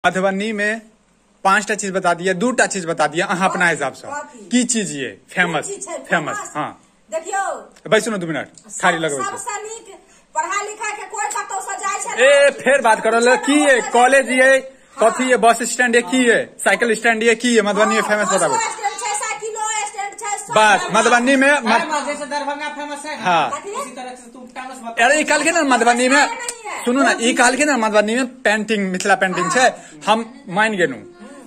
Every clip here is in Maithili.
मधुबनी में 5टा चीज बता दिया, 2टा चीज बता दिया अहाँ अपना हिसाब से की चीज ये फेमस फेमस। हाँ देखियो बैसू ना 2 मिनट खाली लगबै छै। सबसे नीक पढ़ा लिखा के कोई कतौ से जाय छै। ए फेर बात करल की ये कॉलेज ये कथी ये बस स्टैंड ये की ये साइकिल स्टैंड ये की ये मधुबनी में फेमस बताबू। बस मधुबनी में जैसे दरभंगा फेमस है। हाँ इसी तरह से तुम फेमस बताओ। अरे ई कहलखिन ना मधुबनी में, सुनू ना ई कहलखिन ना मधुबनी में पेंटिंग मिथिला पेंटिंग छै, हम मान गेलू।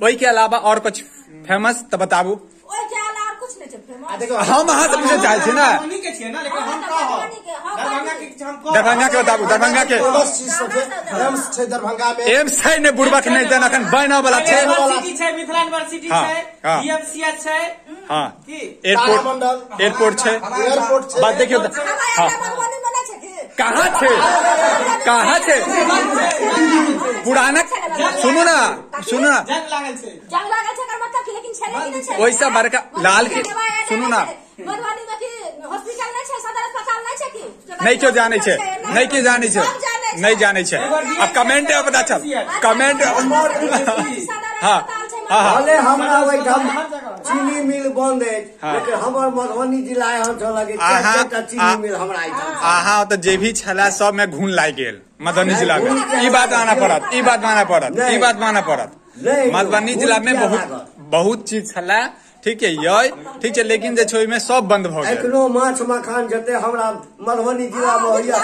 ओहि के अलावा और कुछ फेमस तो बताबू। हम अहाँ से पूछे चाहे छी ना, दरभंगा के बताबू। दरभंगा के दरभंगा में एम्स छै ने बुड़बक नहीं देन अखन बना वाला छै। मिथिला यूनिवर्सिटी छै, डीएमसीएच छै, हाँ एयरपोर्ट एयरपोर्ट छै। बात देखियो हाँ कहाँ छै कहाँ छै पुराना। सुनू ना सुनू ना ओइसा बड़का लाल के सुनू ना नहीं क्यों जाने छै, नहीं क्यों जाने छै, नहीं जाने छै। अब कमेंट में पता चल कमेंट। हाँ भले हमरा ओहिठाम चीनी मिल बंद अछि लेकिन हमर मधुबनी जिला एहन छल कि 4टा चीनी मिल हमरा एहिठाम। अहाँ तऽ जे भी छला सब में घून लागि गेल मधुबनी जिला में। ई बात मानऽ पड़त, ई बात मानऽ पड़त, ई बात मानऽ पड़त। मधुबनी जिला में बहुत बहुत चीज छला, ठीक है ये ठीक है, लेकिन जे छै ओहिमे सब बंद भऽ गेल। एखनो माछ मखान जते हमरा मधुबनी जिला में होइया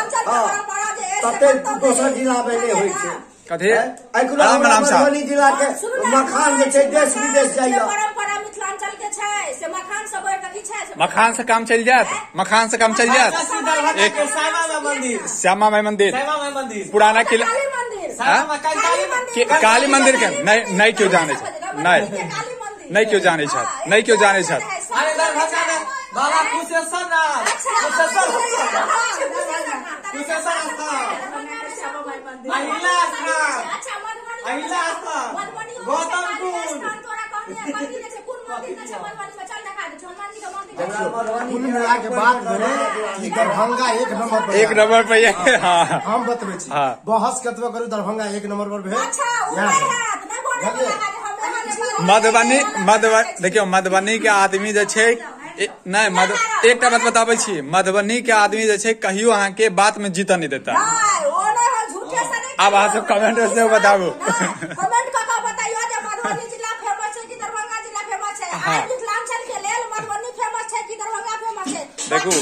तते दोसर जिला में नहि होइ छै। कथी मधुबनी जिला के मखान जे छै देश विदेश जाइया। परंपरा मिथिलांचल के छै से मखान से बढ़ के छै। मखान से काम चलि जायत, मखान से काम चलि जायत। एक श्यामा माई मंदिर, पुराना किला, काली मंदिर के नहीं नहीं क्यों जाने छै, नहीं नहीं क्यों जाने छै, नहीं क्यों जाने छै। अरे दरभंगा में बाबा कुशेश्वर नाथ, कुशेश्वर कुशेश्वर स्थान, अहिला स्थान, अहिला स्थान, गौतम कुंड। कुल मिला के बात भेलै कि दरभंगा 1 नंबर पर, 1 नंबर पर ये। हाँ हम बतबै छी बहस कतबो करू दरभंगा 1 नंबर पर भेल। मधुबनी मधुबनी देखियो मधुबनी के आदमी जे छै नहीं एकटा बात बताबै छी, मधुबनी के आदमी जे छै कहियो अहाँ के बात में जीत नहीं देता। आब अहाँ सब कमेंट से बताबू। कमेंट क के बताइयो जे मधुबनी जिला फेमस छै कि दरभंगा जिला फेमस छै। आ मिथिलांचल के लेल मधुबनी फेमस छै कि दरभंगा फेमस छै। देखू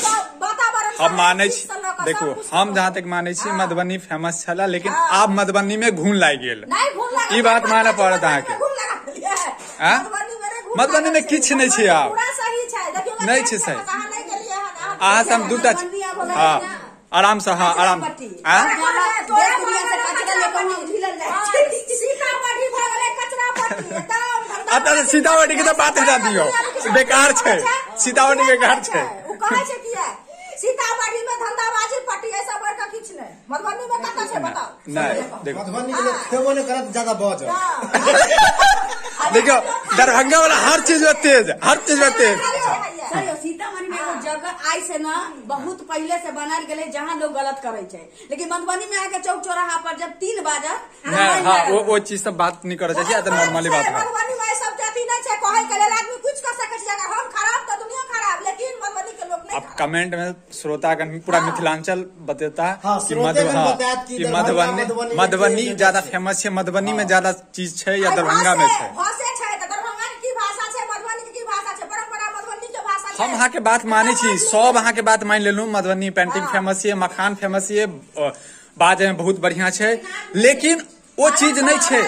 हम मानै छी, देखू हम जहाँ तक मानै छी मधुबनी फेमस छला, लेकिन आब मधुबनी में घून लागि गेल। ई बात मानऽ पड़त अहाँके। मधुबनी में किछु नहि छै आब, नहीं छै सही। अहाँ से हम 2टा हाँ आराम से, हाँ आराम। सीतामढ़ी के तो बात हटा दियौ, बेकार छै सीतामढ़ी, बेकार छै। सीतामढ़ी में धंधाबाजी पट्टी ऐसा बड़का किछु नहि। मधुबनी में कतऽ छै बताउ। नहीं देखो मधुबनी के लोग खेबो नहि करत ज्यादा बजत। देखियो दरभंगा वाला हर चीज में तेज, हर चीज में तेज। सीतामढ़ी में एगो जगह आई से ना बहुत पहले से बनाल गेलै जहाँ लोग गलत करे छै, लेकिन मधुबनी में आके चौक चौराहा पर जब 3 बाजत। हाँ वो चीज सब बात नहीं करे छै, तो नॉर्मली बात है। मधुबनी में सब अथी नहीं छै, कहै के लेल आदमी कुछ कर सकै छै। अगर हम खराब त दुनिया खराब, लेकिन मधुबनी के लोग नहीं। अब कमेंट में श्रोतागण पूरा मिथिलांचल बतेता कि मधुबनी मधुबनी ज्यादा फेमस है, मधुबनी में ज्यादा चीज छै या दरभंगा में छै। हम अहाँ के बात मानै छी, सब अहाँ के बात मान लेलू। मधुबनी पेंटिंग फेमस ये, मखान फेमस ये, बाजे में बहुत बढ़िया छै, लेकिन ओ चीज नहीं छै।